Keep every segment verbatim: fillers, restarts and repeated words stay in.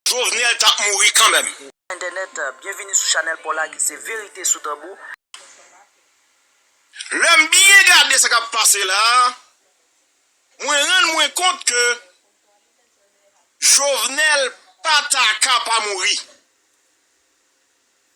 Jovenel t ap mouri kanmenm. Entènèt, byenvini sou chanèl pa w la ki se Verite sou Tanbou. Lè m byen gade sa k ap pase la a, mwen rann mwen kont ke Jovenel pa ta ka pa mouri.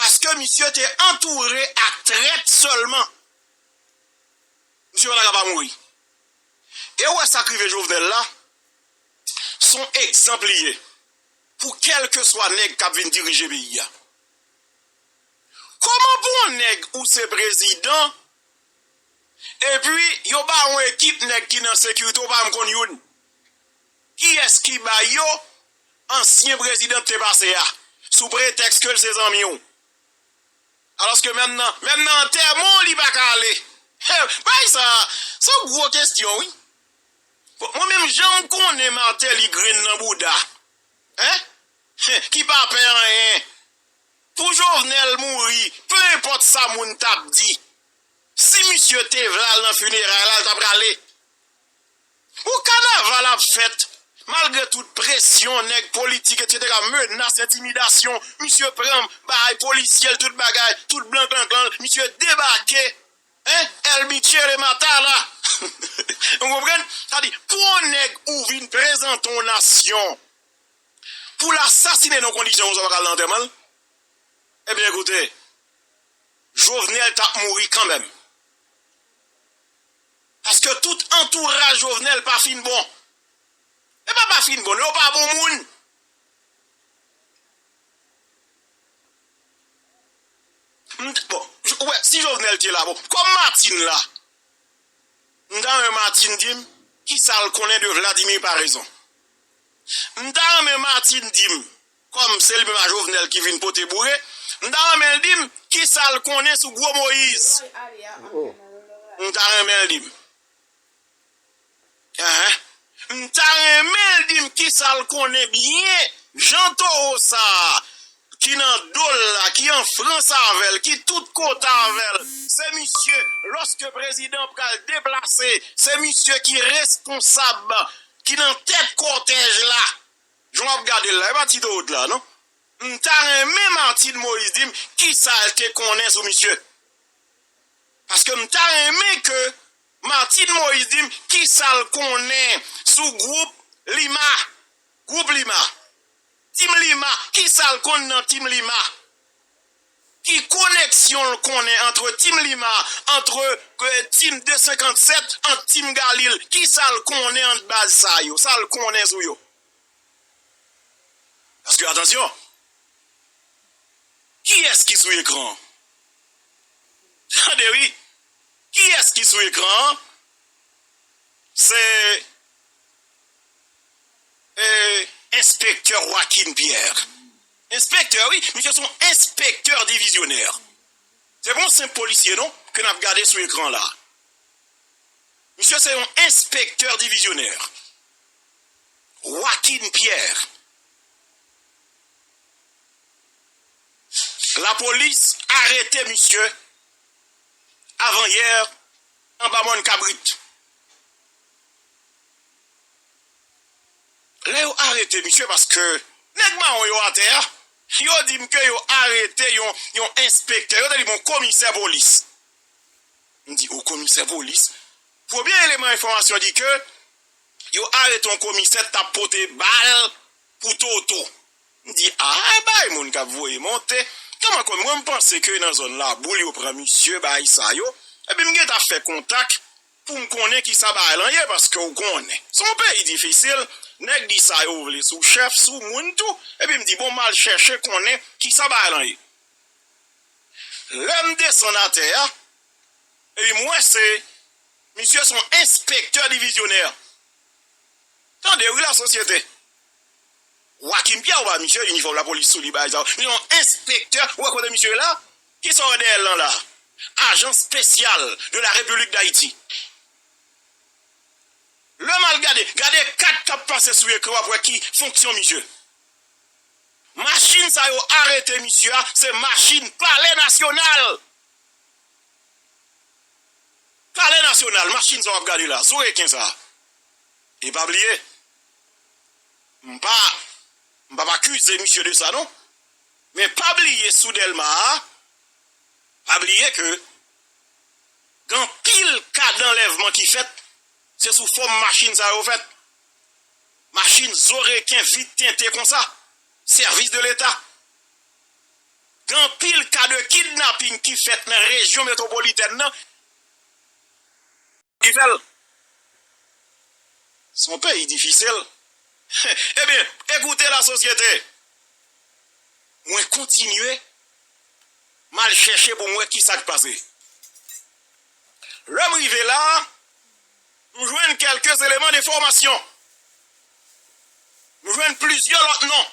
Paske misye te antoure ak trèt sèlman. Misye pa ta ka pa mouri. E w wè sa k rive Jovenel la, s on egzanp li ye pou kèlkeswa nèg k ap vin dirije peyi a. Kòman pou yon nèg ou se prezidan, epi yo ba yon ekip nèg ki nan sekirite, ou pa menm konn youn? Kiyès ki bay yo ansyen prezidan te pase a, sou pretèks ke l se zanmi w? Alòske menm nan, menm nan antèman w li pa ka ale. Bagay sa, se yon gwo kesyon, wi. Bon, mwen menm, jan m konnen Martelly grenn nan bouda, en, ki pa pè anyen. Pou Jovenel mouri, pe enpòt sa moun t ap di, si misye te vle al nan fineray la, l ta prale. Bon, kanaval ap fèt, malgre tout presyon, nèg politik, etsetera, menas, entimidasyon, misye pran, bay polisye l tout bagay, tout blan klan klan, misye debake, en, El Michele Matala. Ou konprann? Sa di, pou yon nèg ou vin prezante yon nasyon, pou l asasinen nan kondisyon konsa, w pa ka al nan antèman l? Ebyen, ekoute, Jovenel t ap mouri kanmenm. Paske tout antouraj Jovenel pa fin bon. E pa pa fin bon, yo pa bon moun. M t-, bon, j-, ou wè, si Jovenel te la, bon, kòm Martine la, m ta renmen Martine di m kisa l konnen de Vladimir Paraison. M ta renmen Martine di m, kòm se li menm a Jovenel ki vin pote boure, m ta renmen l di m kisa l konnen sou Gwo Moyiz. M ta renmen l di m. Enhen. M ta renmen l di m kisa l konnen byen, jan towo sa a ki nan do l la, ki an frans avè l, ki tout kote avè l. Se misye, lòske prezidan pral deplase, se misye ki responsab, ki nan tèt kòtèj la. Jan w ap gade l la, e pa ti towo t la, non. M ta renmen Martine Moïse di m kisa l te konnen sou misye. Paske m ta renmen ke Martine Moïse di m kisa l konnen sou gwoup Lima. Gwoup Lima. Team Lima. Kisa l konn nan Team Lima? Ki koneksyon l konnen antre Team Lima, antre, euh, Team de senkannsèt, ant Team Galil? Kisa l konnen ant baz sa yo? Sa l konnen sou yo? Paske, atansyon, kiyès ki sou ekran an? Tande wi, kiyès ki sou ekran an? Se, e, enspektè Joaquin Pierre. Enspektè, wi, misye se yon enspektè divizyonè. Se pa yon senp polisye, non, ke n ap gade sou ekran la. Misye se yon enspektè divizyonè. Joaquin Pierre. Lapolis arete misye avanyè anba Mòn Kabrit. Lè yo arete misye, paske nèg mawon yo atè a, yo di m ke yo arete yon, yon enspektè, yo te di m yon komisè polis. M di, o, komisè polis? Premye eleman enfòmasyon di ke yo arete yon komisè t ap pote bal pou Toto. M di, a, e bay moun k ap voye monte. Kòman, kòman, mwen, m panse ke nan zòn Laboul yo pran misye, bay sa yo. Epi m gentan fè kontak pou m konnen kisa bagay lan ye, paske w konnen. Se yon peyi difisil, nèg di sa yo vle sou chèf, sou moun tou. Epi m di, bon, m al chèche konnen kisa bagay lan ye. Lè m desann atè a, epi m wè se, misye se yon enspektè divizyonè. Tande wi, lasosyete. Joaquin Pierre, ou pa misye, inifòm lapolis sou li, bagay sa yo. Li yon enspektè, ou wè kote misye ye la? Kisa w wè dèyè l lan la? Agent spécial de la République d'Haïti. Lè m al gade, gade kat k ap pase sou ekran, w ap wè ki fonksyon misye. Machin sa yo arete misye a, se machin Palè Nasyonal. Palè Nasyonal, machin sa w ap gade la, zo reken sa. E pa bliye, m pa M p ap akize misye de sa, non. Men pa bliye sou Dèlma a, pa bliye ke gen anpil ka d anlèvman ki fèt, se sou fòm machin sa yo fèt. Machin zo reken vit tente konsa, sèvis de Leta. Gen anpil ka de kidnapin ki fèt nan rejyon metwopolitèn nan. Ki fè l? Se yon peyi difisil. Ebyen, ekoute lasosyete. Mwen kontinye, m al chèche pou m wè ki sa k pase. Lè m rive la, m jwenn kèlke eleman de fòmasyon. M jwenn plizyè lòt non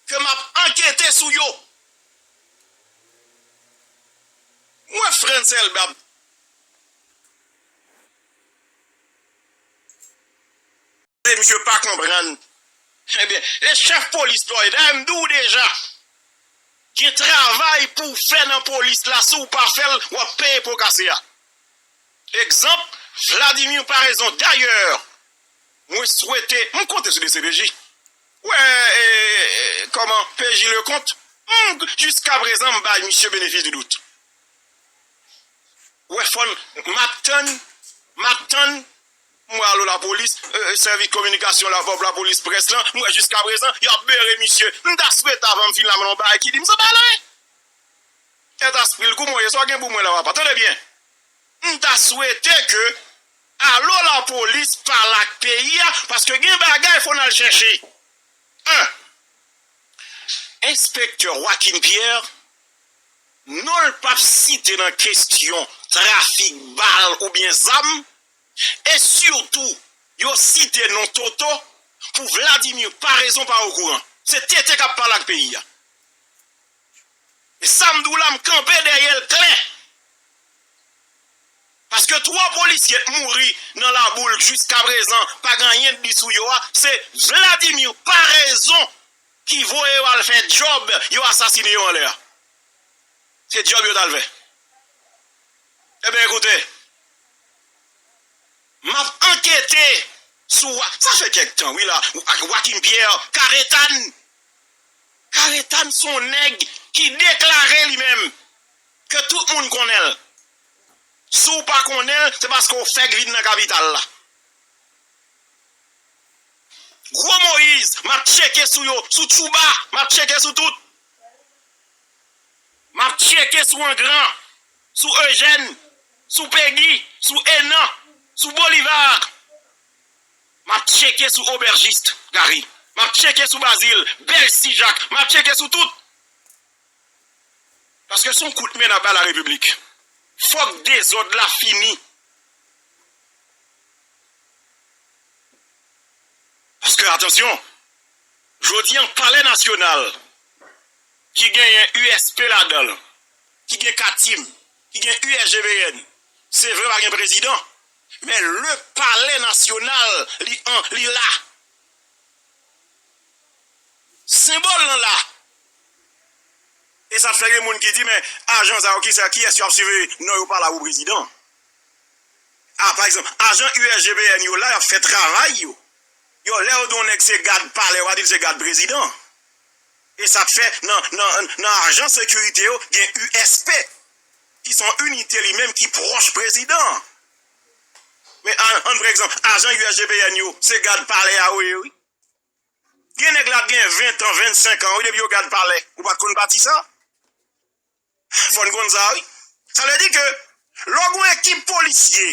ke m ap ankete sou yo. M wè Frantz Elbé ap Se misye pa konprann. Ebyen, e chèf polis la, e dayè m di w deja, gen travay pou w fè nan polis la, si w pa fè l, w ap peye po kase a. Egzanp, Vladimir Paraison. Dayè, mwen swete, m konte sou D C P J. Wè, e, e, kòman, P J Leconte, m, jiska prezan, m bay misye benefis di dout. Wè, fò n, m ap tann, m ap tann, m wè alo lapolis, e, e, sèvis kominikasyon la, lapolis près lan, m wè jiska prezan, y ap bere misye. M ta swete avan m fin la, m nan yon bagay ki di m se pa lwen. Tèt aspri l, kouman w ye, sa w gen pou mwen la, papa? Tande byen. M ta swete ke alo lapolis pale ak peyi a, paske gen bagay fò n al chèche. En, Enspektè Joaquin Pierre, non l p ap site nan kesyon trafik bal oubyen zam, e sitou, yo site non Toto pou Vladimir Paraison pa okouran. Se T T k ap pale ak peyi a. E sa m di w la, m kanpe dèyè l klè. Paske twa polisye t mouri nan Laboul jiska prezan, pa gen anyen k di sou yo a, se Vladimir Paraison ki voye yo al fè djòb yo asasine yo anlè a. Se djòb yo t al fè. Ebyen, ekoute, m ap ankete sou Wa-, sa fè kèk tan, wi, la, ak Joaquin Pierre, Karetan. Karetan se yon nèg ki deklare li menm ke tout moun konnen l. Si w pa konnen l, se paske w fèk vin nan kapital la. Gwo Moyiz, m ap tcheke sou yo, sou Tchouba, m ap tcheke sou tout. M ap tcheke sou Angran, sou Ejèn, sou Pegi, sou Enan, sou Bolivar. M ap tcheke sou Obèjis Gari. M ap tcheke sou Bazil, Bèl Sijak. M ap tcheke sou tout. Paske se yon kout men n ap bay larepiblik. Fòk dezòd la fini. Paske, atansyon, jodi a, Palè Nasyonal, ki genyen U S P ladan l, ki gen Katim, ki gen U S G B N, se vre pa gen prezidan, men le Palè Nasyonal, li an, li la. Senbòl lan la. E sa fè gen moun ki di, men ajan sa yo, kisa, kiyès yo ap siveye? Non, yo pa la pou prezidan. A, pa egzanp, ajan U S G B N yo la, y ap fè travay yo. Yo, lè yo di yon nèg se gad palè, yo pa di l se gad prezidan. E sa k fè nan, nan, nan ajan sekirite yo, gen U S P, ki se yon inite li menm ki pwòch prezidan an. Men an, ann pran egzanp, ajan U S G B N yo, se gad palè a yo ye, wi. Gen nèg la ap gen ven tan, vennsenk an, wi, depi yo gad palè. Ou pa t konn pati sa? Fò n konn sa, wi. Sa vle di ke lè w gen yon ekip polisye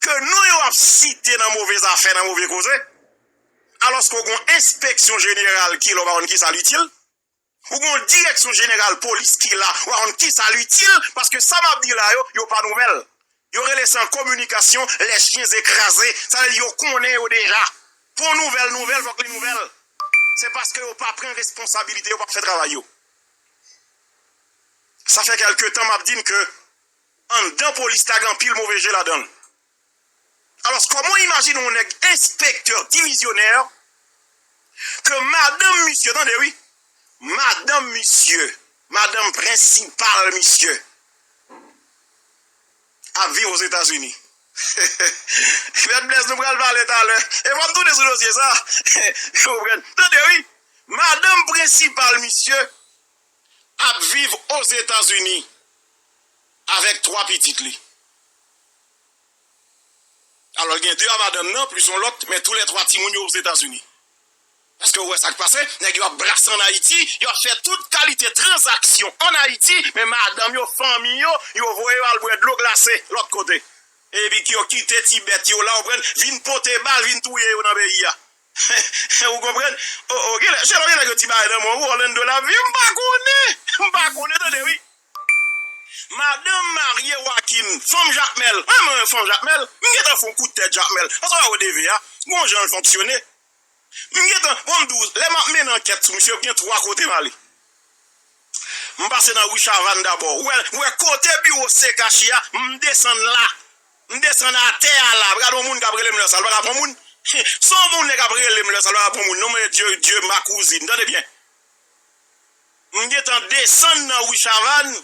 ke non yo ap site nan move zafè, nan move koze, alòske w gen yon enspeksyon jeneral ki la, w pa konn kisa l itil, ou gen yon direksyon jeneral polis ki la, w pa konn kisa l itil, paske sa m ap di la yo, yo pa nouvèl. Yo rele sa an kominikasyon les chiens écrasés. Sa vle di yo konnen yo deja. Pou nouvèl, nouvèl, fòk li nouvèl. Se paske yo pa pran responsabilite, yo pa fè travay yo. Sa fè kèlke tan m ap di n ke anndan polis la gen anpil move je ladan l. Alòs, kòman w imajine yon nèg enspektè divizyonè ke madanm misye, tande wi, madanm misye, madanm prensipal misye, ap viv Ozetazini. Mèt Blès, nou pral pale talè. E fò m tounen sou dosye sa. Ou konprann? Tande wi. Madanm prensipal misye ap viv Ozetazini avèk twa pitit li. Alò, l gen de a madanm nan, plis yon lòt, men toulètwa timoun yo Ozetazini. Èske ou wè sa k pase? Nèg yo ap brase ann Ayiti, yo ap fè tout kalite tranzaksyon ann Ayiti, men madanm yo, fanmi yo, yo voye yo al bwè dlo glase lòt kote. Epi ki yo kite ti bèt yo la, ou konprann, vin pote bal, vin touye yo nan peyi a. Ou konprann? O, o, genlè, se lè genlè gen ti bagay nan men w, Orlando la, vi, m pa konnen. M pa konnen, tande, wi. Madanm marye Wakim, fanm Jakmèl. Mwen, mwen, fanm Jakmèl, m gentan fè yon kout tèt Jakmèl. Paske w wè O D V a, gon jan l fonksyone. M gentan, bon, m di w, lè m ap mennen ankèt sou misye, gen twa kote m ale. M pase nan ri Chavann dabò. Ou wè, ou wè kote biwo Sekach ye a, m desann la. M desann atè a la. Gade yon moun k ap rele m lè sa, l pa ka pran moun. Se yon moun nèg ap rele m lè sa, l pa ka pran moun. Non, men Dye, Dye, ma kouzin. Tande byen. M gentan desann nan ri Chavann,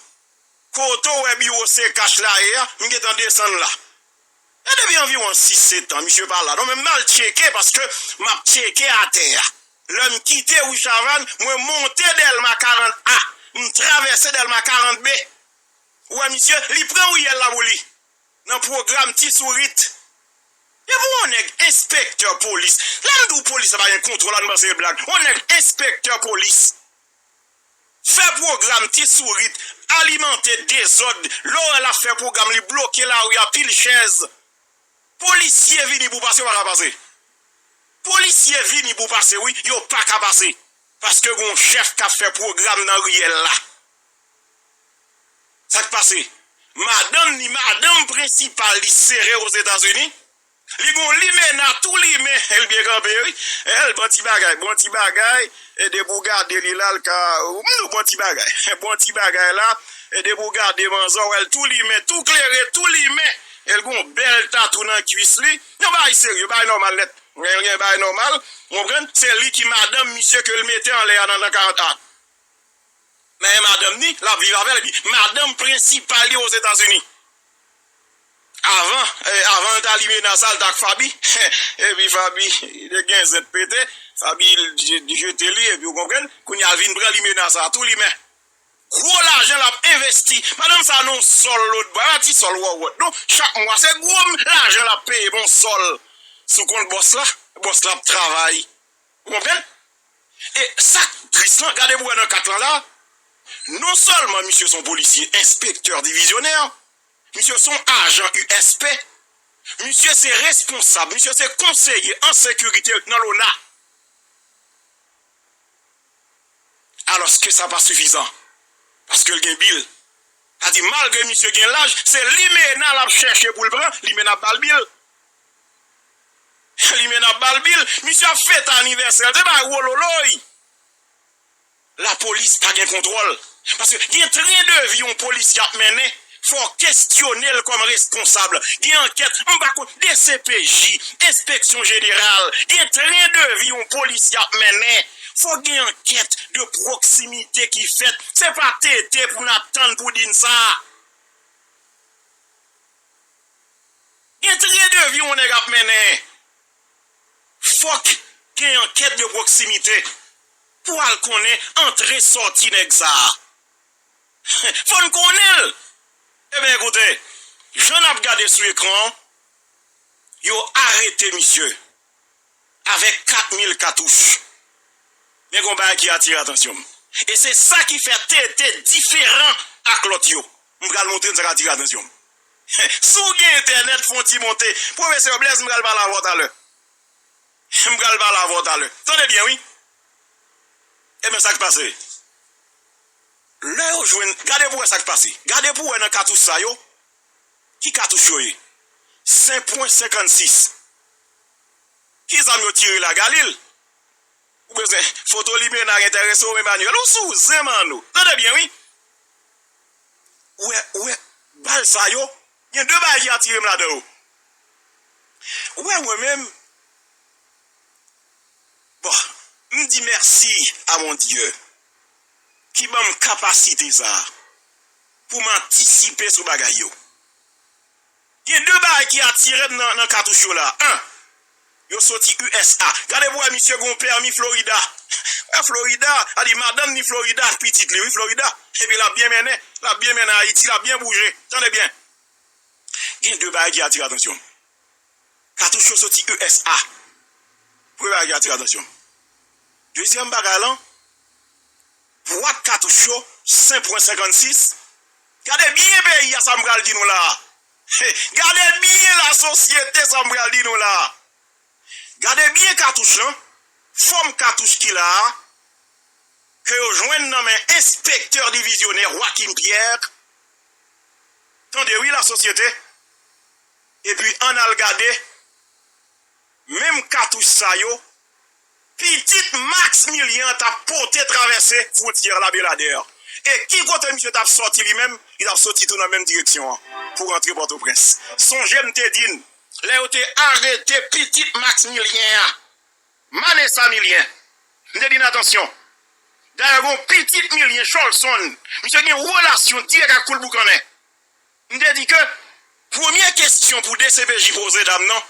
kote w wè biwo Sekach la ye a, m gentan desann la. E depi anviwon sis sèt tan, misye pa la. Non, men m al tcheke paske m ap tcheke atè a. Lè m kite ri Chavann, mwen monte Dèlma karant A, m travèse Dèlma karant B. Ou wè misye, li pran riyèl la pou li. Nan pwogram Ti Sourit. Depi yon nèg enspektè polis, lè m di w polis la pa gen kontwòl, ann panse e blag. Yon nèg enspektè polis fè pwogram Ti Sourit, alimante dezòd, lè w wè l ap fè pwogram, li bloke lari a, pil chèz. Polisye vini pou pase, yo pa ka pase. Polisye vini pou pase, wi, yo pa ka pase. Paske gon chèf k ap fè pwogram nan riyèl la. Sa k pase? Madanm ni madanm prensipal li sere Ozetazini. Li gon limena tou limen. El byen kanpe, wi. El bon ti bagay, bon ti bagay. E depi w gade li la, l ka, m di w bon ti bagay. Bon ti bagay la. E depi w gade manzè, w wè l tou limen, tou klere, tou limen. El gon bèl tatou nan kwis li. Yon bagay serye, bagay nòmal nèt. Gen, gen bagay nòmal, ou konprann? Se li ki madanm misye ke l mete anlè a nan, nan karant A. Men madanm ni, l ap viv avè l, epi madanm prensipal li Ozetazini. Avan, eh, avan l ta limena sa, l t ak Faby. Epi Faby, li te gen zèt pete. Faby, je-, jete li, epi ou konprann? Kounye a l vin pran limena sa, tou limen. Gwo lajan l ap envesti. Madanm sa nan yon sòl lòtbò. E pa ti sòl wòwòt, non. Chak mwa, se gwo lajan l ap peye pou yon sòl sou kont bòs la. Bòs la ap travay. Ou konprann? E sa k tris lan, gade pou wè nan kat lan la. Non sèlman misye se yon polisye, enspektè divizyonè, misye se yon ajan U S P, misye se responsab, misye se konseye an sekirite nan lona. Alòske sa pa sifizan. Paske l gen bil. Sa di, malgre misye gen laj, se limena l ap chèche pou l pran, limena ap ba l bil. Limena ap ba l bil, misye ap fete anivèsè l, se pa wololoy. Lapolis pa gen kontwòl. Paske gen tren de vi yon polisye ap mennen, fò w kestyone l kòm responsab. Gen ankèt, m pa konn, D C P J, Enspeksyon Jeneral, gen tren de vi yon polisye ap mennen. Fò gen ankèt de pwoksimite ki fèt. Se pa tete pou n ap tann pou di n sa. Gen tren de vi yon nèg ap mennen. Fòk gen ankèt de pwoksimite pou al konnen antre sòti nèg sa a. Fò n konnen l. Ebyen, ekoute, jan n ap gade sou ekran an, yo arete misye avèk kat mil katouch. Men gon bagay ki atire atansyon m. E se sa ki fè T T diferan ak lòt yo. M pral montre n sa k atire atansyon m. Si w gen entènèt, fè yon ti monte. Pwofesè Blaise, m pral pale avè w talè. M pral pale avè w talè. Tande byen, wi. Ebyen, sa k pase? Lè yo jwenn, gade pou wè sa k pase. Gade pou wè nan katouch sa yo. Ki katouch yo ye? Senk pwen senkannsis. Ki zam yo tire la, Galil? Ou bezwen foto limena k enterese w, Emmanuel? Ou sou zen, mano. Tande byen, wi. Ou wè, ou wè, bal sa yo, gen de bagay ki atire m ladan yo. Ou wè, mwen menm, bon, m di mèsi a Bondye ki ban m kapasite sa a pou m antisipe sou bagay yo. Gen de bagay ki atire m nan, nan katouch yo la. An, Yo soti U S A. Gade pou wè misye gon pèmi Florida. Wè Florida, a di madanm ni Florida ak pitit li, wi, Florida. Epi l ap byen mennen, l ap byen mennen Ayiti, l ap byen bouje. Tande byen. Gen de bagay ki atire atansyon m. Katouch yo soti U S A. Premye bagay ki atire atansyon m. Dezyèm bagay lan, bwat katouch yo, senk pwen senkannsis. Gade byen peyi a sa m pral di nou la a. Gade byen lasosyete sa m pral di nou la a. Gade byen katouch lan, fòm katouch ki la a, ke yo jwenn nan men enspektè divizyonè Joachim Pierre. Tande wi lasosyete. Epi ann al gade, menm katouch sa yo, pitit Maximilien an t ap pote travèse fwontyè la Beladè. E ki kote misye t ap sòti li menm? Li t ap sòti tou nan menm direksyon an pou rantre Pòtoprens. Sonje m te di n, lè yo te arete pitit Maximilien an, Manessa Milien, m te di n atansyon. Dayè, gon pitit Milien, Cholson, misye gen relasyon dirèk ak Koul Boukannen. M te di ke premye kesyon pou D C P J poze dam nan,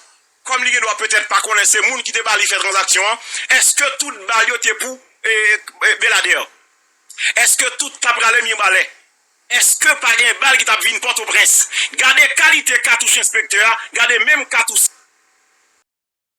kòm li gen dwa petèt pa konnen se moun ki te ba li fè tranzaksyon an, èske tout bal yo te pou e, e, Beladè? Èske tout t ap rale Mibalè? Èske pa gen bal ki t ap vin Pòtoprens? Gade kalite katouch enspektè a, gade menm katouch